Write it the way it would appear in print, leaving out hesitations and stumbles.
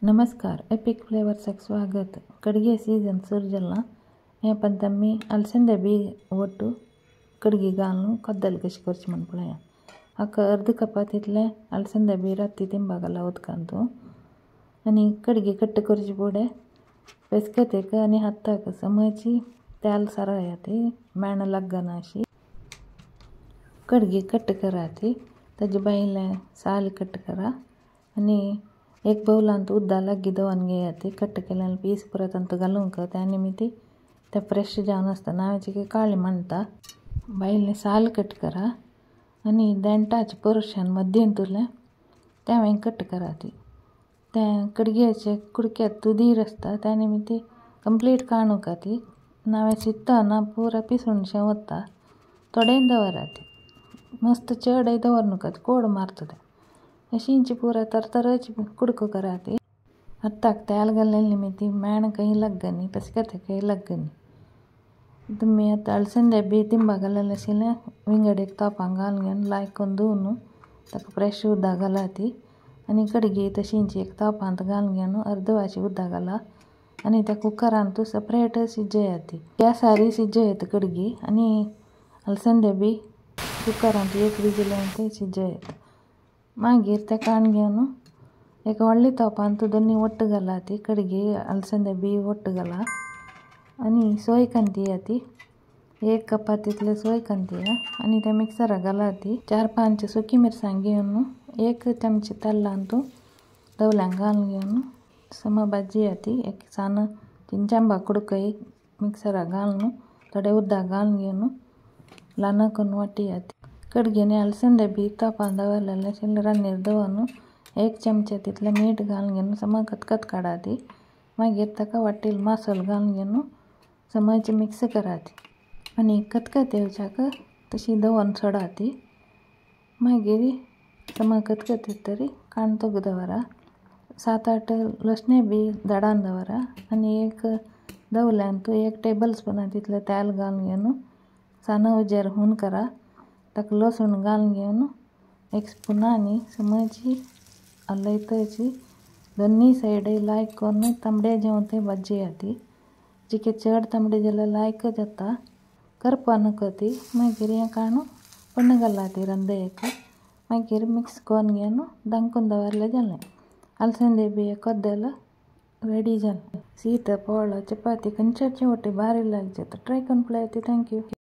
नमस्कार, एपिक फ्लेवर्साक स्वागत। कडगे सीजन सुरू जाला हे पण आमी अलसंदे बी ಒಟ್ಟು ಕಡ್ಗಿ ಗಾಲ್ನು ಕದ್ದಲು ಕಸಿ करची म्हण पळया। हाका अर्द कपा तितलें अलसंदे बी राती तिंबा घाला उदकांतू आनी कडगी कट्ट करची फुडें पेसकतेक आनी हाताक समची तेल सारया ती मेण लागना अशी कडगी कट्ट करा ती ताजे भायलें साल कट्ट करा आनी एक बौलांत उदक लागीं दवरून घेया ती कट्ट केल्यान पीस परत तांतू घालूंक त्या निमित्ती ते फ्रेश जावन आसता नांवाची काळी म्हणटा। भायलें साल कट करा आनी देंठाचें पोर्शन मद्यंतुलें तें हांवें कट करा ती तें कडग्याचे कुडक्यात तुदीर आसता त्या निमित्ती कंप्लीट काडूंक ती नांवें शिजतना पुरा पिसूनशें वता थोडें दवरा ती मस्त चडय दवर नाका कोड मारता तें अशींची पुरा तरतरची कुडको करा ती। हाताक तेल घाल्ले निमित्ती मेण खंय लागनी पसकत खंय लागनी। तुमी आतां अळसंदे बी तिंबा घाललेलें आशिल्लें विंगड एक तोपां घालून घेवन लायक करून धुवन ताका फ्रेश उदक घाला ती आनी कडगी तशींची एक तोपांत घालून घेवन अर्द वाशी उदक घाला आनी त्या कुकरांत सेपरेट शिजया ती गॅसारय शिजयत कडगी आनी अळसंदे बी कुकरांत एक विजील ते शिजयत। मागीर तें काडून घेवन एक व्हडली तोपांत दोनी ಒಟ್ಟು घाला ती कडगी अलसंदे बी ಒಟ್ಟು घाला आनी सोय कांतिया ती एक कपा तितले सोय कांतिया आनी ते मिक्सराक घाला ती 4-5 सुकी मिरसांग घेवन एक चमचे तेलांतू दवल्यांक घालून घेवन समा भाजया ती एक सान चिंचांबा कुडकय मिक्सराक घालून थोडें उदक घालून घेवन ल्हान करून वांटया ती। कडगी आनी अलसंदे बी तोपान दवरलेलें आशिल्लें रान्नीर दवरून एक चमचे तितलें मीठ घालून घेवन समा खतखत काडा ती मागीर ताका वाटेल मासोल घालून घेवन समच मिक्स करा ती आनी खतखत येवच्याक तशी दवरून सोडा ती मागीर समा खतखत येत तरी काणतोक दवरा 7-8 लसणें बी दाडान दवरा आनी एक दवल्यांतू 1 टेबल स्पून तितलें तेल घालून घेवन सान उजेर हून करा ताका लसूण घालून घेवन एक स्पुना आनी समची हलयतची दोनी सायडय लायक करून तांबडे जेवण ते भाजया ती जिके चड तांबडे जाल्यार लायक जाता करपा नाका ती मागीर हें काडून पण्ण घाला ती रंदयेक मागीर मिक्स करून घेवन धांकून दवरलें जालें। अलसंदे बी कद्देल रेडी जालें। शीत पोळो चपाती खंयच्याच वटेन बारी लाग जाता। ट्राय करून पळयात। Thank you.